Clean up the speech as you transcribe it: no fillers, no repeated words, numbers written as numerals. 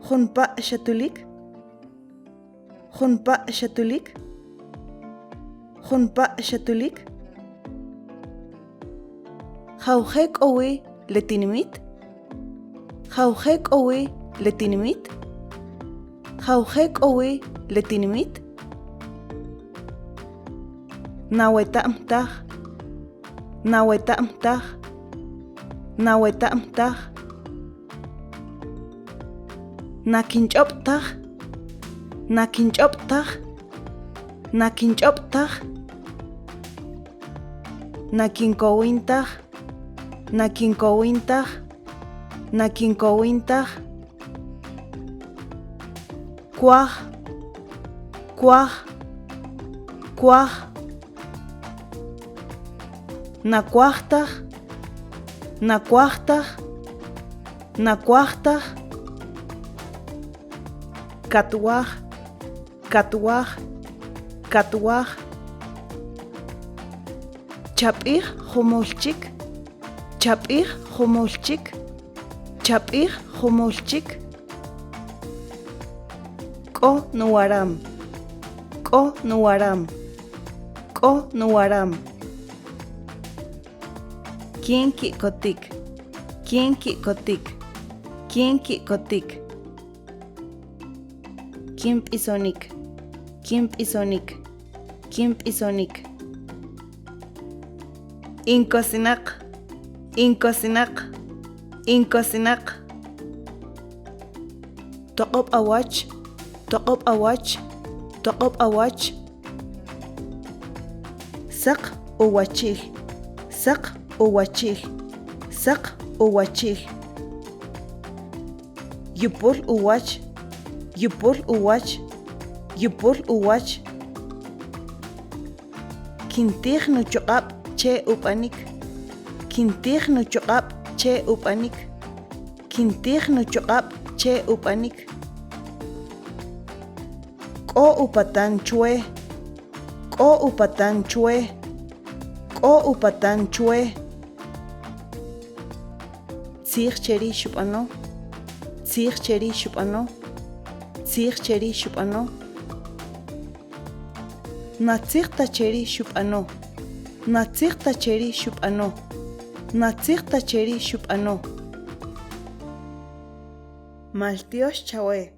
Jumpa' xatulik? Jumpa' xatulik? Jumpa' xatulik? Jawje' k'o wi le tinimit? Jawje' k'o wi le tinimit? Jawje' k'o wi le tinimit? Naweta'm taj. Naweta'm taj. Naweta'm taj. Na kinch'ob' taj. Na kinch'ob' taj. Na kinch'ob' taj. Na kinkowin taj. Na kinkowin taj. Na kinkowin taj. Kwaj. Kwaj. Kwaj. Na kwaj taj. Na kwaj taj. Na kwaj taj. Katwaj. Katwaj. Katwaj. Chab'ij jumul chik. Chab'ij jumul chik. Chab'ij jumul chik. K'o nuwaram. K'o nuwaram. K'o nuwaram. Kinki'kotik. Kinki'kotik. Kinki'kotik. Kinb'isonik. Kinb'isonik. Kinb'isonik. Inkosinaq. Inkosinaq. Inkosinaq. Toq'ob' awach. Toq'ob' awach. Toq'ob' awach. Saq uwachil. Saq uwachil. Saq uwachil. Yupul uwach. Yupul uwach. Yupul uwach. Kintij nuchuq'ab' che ub'anik. Kintij nuchuq'ab' che ub'anik. Kintij nuchuq'ab' che ub'anik. K'o upatan chwe. K'o upatan chwe. K'o upatan chwe. Tzij che ri xub'ano. Tzij che ri xub'ano. Tzij che ri xub'ano. Ma tzij ta che ri xub'ano. Ma tzij ta che ri xub'ano. Ma tzij ta che ri xub'ano. Maltyox chawe.